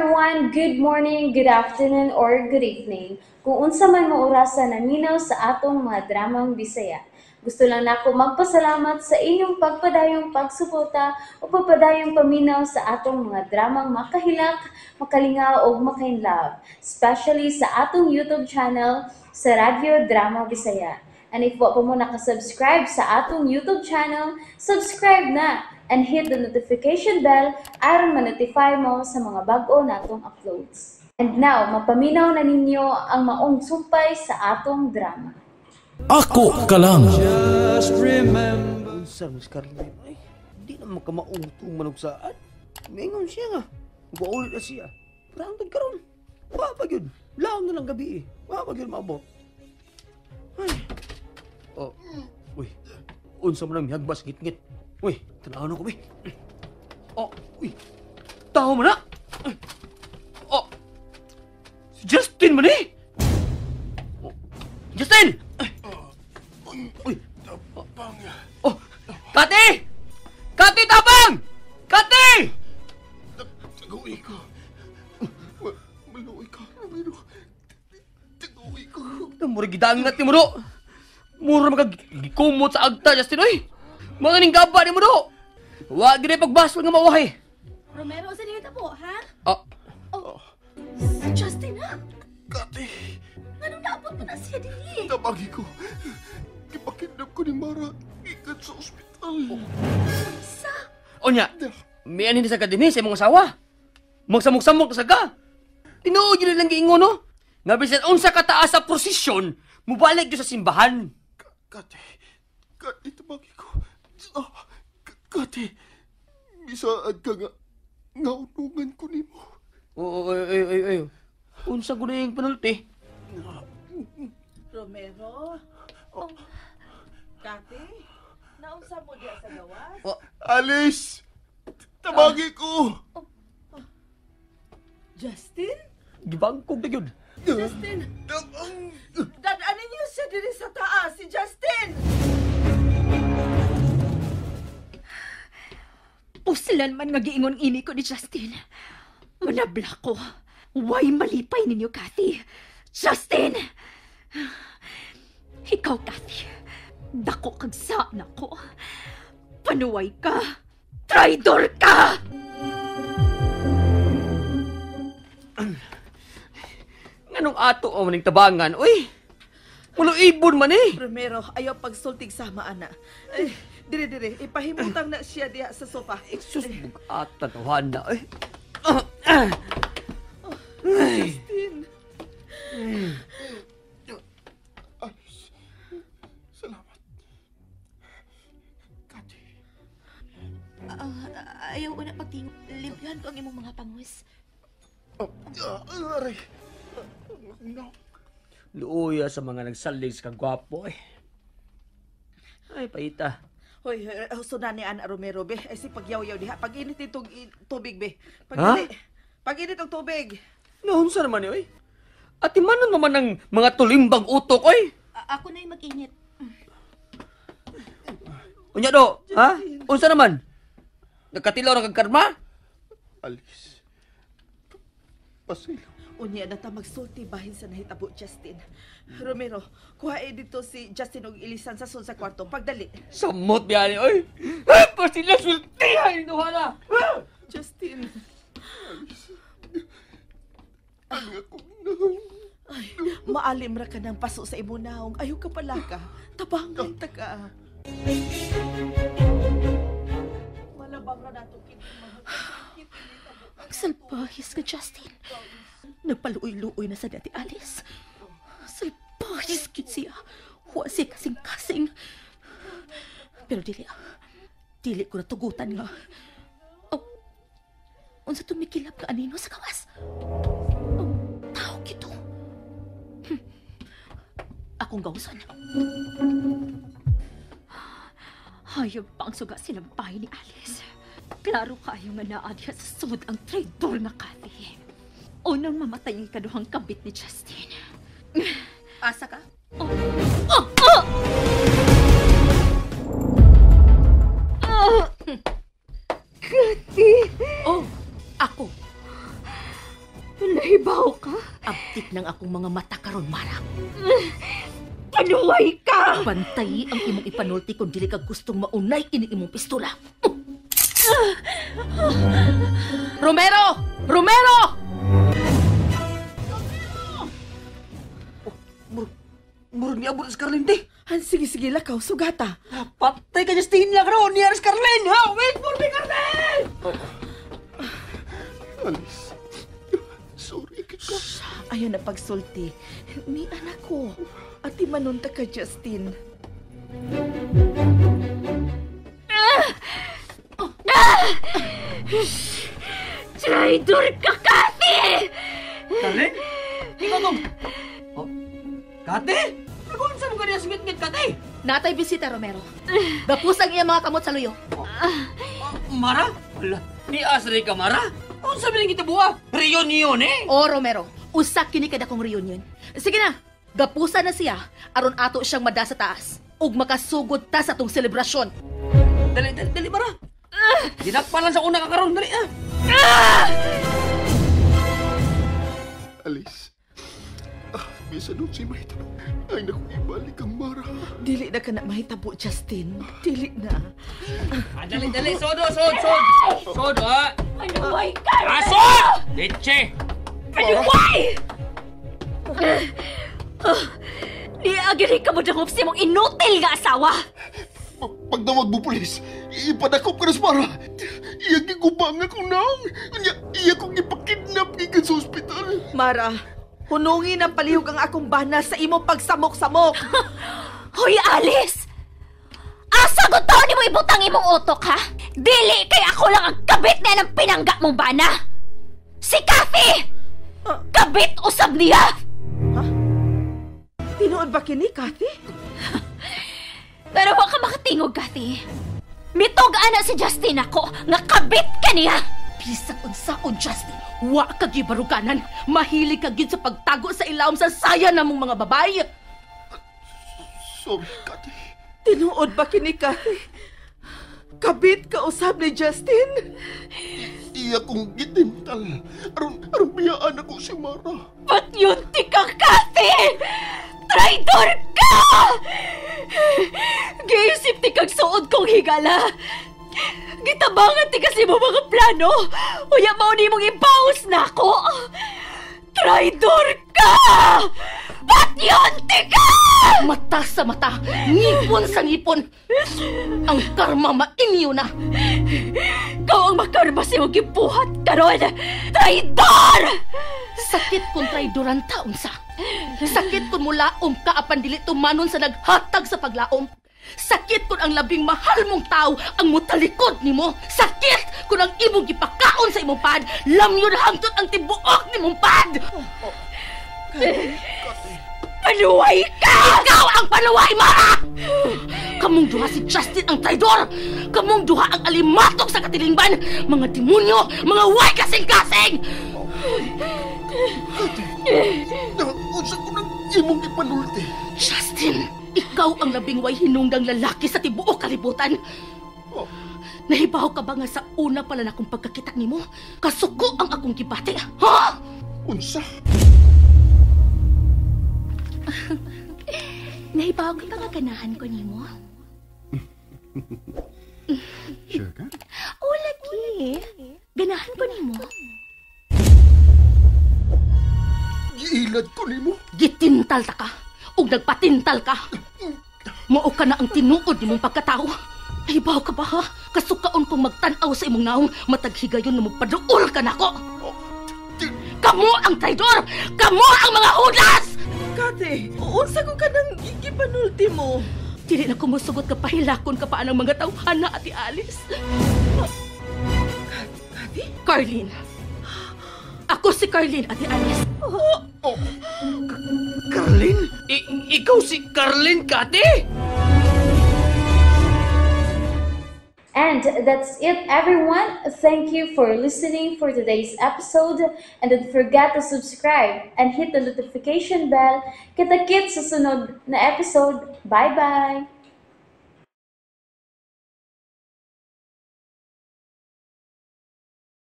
Everyone! Good morning, good afternoon, or good evening. Kung unsa man mo orasa naminaw sa atong mga dramang Bisaya. Gusto lang nako magpasalamat sa inyong pagpadayong pagsuporta o pagpadayong paminaw sa atong mga dramang makahilak, makalingaw o makainlove, especially sa atong YouTube channel sa Radyo Drama Bisaya. And if wa pa mo nakasubscribe sa atong YouTube channel, subscribe na and hit the notification bell aron ma-notify mo sa mga bag-o natong uploads. And now, mapaminaw na ninyo ang maong sumpay sa atong drama. Ako ka lang. Just remember. Unsa Miss Carmen, ay, di na makamautong manugsaan. Mingon siya nga. Guulit na siya. Pero hangtod karon, wa pa gyud. Laom na lang gabi eh. Wa pa gyud maabot. Ay. Oh. Uy. Unsa man ang mihagbas ngit-ngit. Uy, tanaw na ko be. Oh, uy. Tao man na. Oh. Si Justin man eh. Oh. Justin! Uy. Tapang. Oh. Kati! Kati, tapang! Kati! Taguwi ko. Maluoy ka, Romero. Taguwi ko. Mura gidangat ni mo do. Mura magagikumot sa agta, Justin, oy. Mga ning gaba ni mo do. Wa gid pagbasol nga mawahi. Romero, sa niyo po, ha? Oh. Oh. Si Justin, ha? Kati. Anong naabot mo na siya dili? Tabagi ko. Gipakidnap ko ni Mara. Ikat sa ospital. Oh. Sa? Onya, mianin sa kadini sa imong asawa. Magsamok-samok sa ka. Tinuod yun lang giingon, no? Nga bisan unsa ka taas sa prosesyon, mubalik gyud sa simbahan. Kati, Kati, tabagi ko. Kati, bisaad ka nga, ngaunungan ko nimo. Oo, ay, ay, ay, ay. Unsa ko na yung panulti? Romero? Oh. Kati, naunsa mo diya sa gawas? Oh. Alice! Tabagi ko! Oh. Oh. Justin? Gibangkog na yun. Justin! Dadaanin niyo siya diri sa taas, si Justin! Puslan man nga giingon ini ko ni Justin. Manabla ko. Way malipay ninyo, Kathy. Justin! Ikaw, Kathy. Dako kag sa nako. Panuway ka. Traidor ka! Nganong ato o maning tabangan, uy? Muluibon man eh. Romero, ayaw pagsultig sama, ana. Ay, dire, dire, ipahimutang na siya diha sa sofa. Sus, bugata na, eh. Oh, Justin. Alice, salamat. Kati. Ayaw ko na pagtingog. Limpyohan ko ang imong mga pangus. Aray. No. Luoya sa mga nagsalig sa kagwapo eh. Ay, paita. Hoy, sunan ni Ana Romero, be. Ay, si pagyaw-yaw diha. Pag-init itong tubig, be. Pag-init. Pag-init ang tubig. Naunsa naman eh, oy. Ati manon naman ang mga tulimbang utok, oy. Ako na'y mag-init. Unya do, ha? Unsa naman? Nagkatilaw na kag karma? Alice. Pasilo. Unya na ta magsulti bahin sa nahitabo, Justin. Romero, kuha dito si Justin og ilisan sa sul sa kwarto. Pagdali. Samot biyani, oy. Pasilo sulti ay duha na. Justin. Alice. Ang akong naong. Ay, maalim ra ka ng paso sa imong naong. Ayaw ka pala ka. Tabangan ta ka. Malabang ra nato kini. Ang salbahis ka, Justin. Nagpaluoy-luoy na sa dati Alice. Salbahis gid siya. Wa siya kasing-kasing. Pero dili, dili ko natugutan nga. Oh, unsa tumikilap ka anino sa gawas? Oh, tao kito. Akong gawson. Hayop pa ang suga silang bahay ni Alice. Klaro kayo nga naa diha sa sud ang traidor nga Kathy. Unang mamatay ang ikaduhang kabit ni Justin. Asa ka? Oh. Oh! Oh! Oh! Kathy! Oh, ako. Nahibaw ka? Abtik ng akong mga mata karon, Mara. Panuway ka! Bantay ang imong ipanulti kung dili ka gustong maunay ini imong pistola. Romero! Romero! Murag niabot si Carlin, te. Sige, sige, lakaw, sugata. Patay ka, Justin, lang karon. Niya si Carlin, ha? Wait for me, Carlin! Alice, sorry ka. Ayaw na pagsulti. Ni anak ko. Ati manunta ka, Justin. Traitor ka, Kathy! Carlin? Ikaw tong... Oh, Kate? Nag-unsa mo ka niya singit-ngit, Kate? Natay bisita, Romero. Gapos ang iyang mga kamot sa luyo. Mara? Wala. Ni Asri ka, Mara? Unsa ba kita buha? Reunion, eh? O, Romero, usa kini kada kong reunion. Sige na, gapusan na siya aron ato siyang mada sa taas ug makasugod ta sa atong selebrasyon. Dali, dali, dali, Mara. Dinakpan lang sa una ka karon, dali, ah. Alice, bisan doon si mahitabo. Ay, naku, ibalik ang Mara. Dili na ka na mahitabo, Justin. Dili na. Dali, dali, sodo, sod, sod. Sod, ah. Panuway ka! Sod! Leche! Panuway! Di agiri ka mo dangop si mong inutil nga asawa! Pagdawag mo, pulis, ipadakop ka na sa Mara. Iyang gigubang ako nang. Iya kong ipakidnap gikan sa ospital. Mara, hunungin ang palihog ang akong bana sa imong pagsamok-samok. Hoy, Alice! Asa gusto ni mo ibutang imong utok, ha? Dili kay ako lang ang kabit na ng pinangga mong bana! Si Kathy! Kabit usab niya! Ha? Tinuod ba kini, Kathy? Pero wa ka makatingog, Kathy. Mitog ana si Justin ako nga kabit ka niya! Bisag unsaon, Justin, wa ka gibaruganan. Mahilig ka gid sa pagtago sa ilawom sa saya namong mga babae. Sorry, Kathy. Tinuod ba kini, Kathy? Kabit ka usab ni Justin? Iya kong gitintal. Aron biyaan ako si Mara. Ba't yun ti ka, Kathy? Traitor ka! Giisip ti kag suod kong higala. Gitabangan ti kasi mo mga plano. Uya mao ni mong ipaus na ako. Traitor ka! Ba't yun ti ka? Mata sa mata, ngipon sa ngipon. Ang karma mainyo na. Ikaw ang makarma sa iyong gibuhat karon. Traidor! Sakit kung traidoran taon sa. Sakit kung mulaom ka apan dili tumanon sa naghatag sa paglaom. Sakit kung ang labing mahal mong tao ang mutalikod nimo. Sakit kung ang imong gipakaon sa imong pad, lamyon hangtod ang tibuok nimong pad. Paluway ka! Ikaw ang paluway, Mara! Kamong duha si Justin ang traidor! Kamong duha ang alimatok sa katilingban! Mga demonyo! Mga way kasing-kasing! Unsa ko nang imong ipanulti? Justin, ikaw ang labing way hinungdang lalaki sa tibuok kalibutan. Oh. Nahibaw ka ba nga sa una pala na akong pagkakita nimo? Kasuko ang akong gibati. Ha? Unsa? Nahibaw ka ba nga ganahan ko nimo? Sure ka? O, lagi. Ganahan ko nimo. Giilad ko nimo. Gitintal ta ka. Ug nagpatintal ka. Mao ka na ang tinuod nimong pagkatao. Nahibaw ka ba, ha? Kasukaon kong magtan-aw sa imong naong, mataghigayon na magpaduol ka nako. Kamo ang traidor! Kamo ang mga hudas! Kate, unsa ko ka nang gipanulti mo? Dili na kumusugot ka pahilakon ka pa ang mga tawhana, Ate Alice. Kate? Carlene. Ako si Carlene, Ate Alice. Oh. Carlene? Ikaw si Carlene, Kate? And that's it, everyone. Thank you for listening for today's episode. And don't forget to subscribe and hit the notification bell. Kita-kits sa sunod na episode. Bye-bye!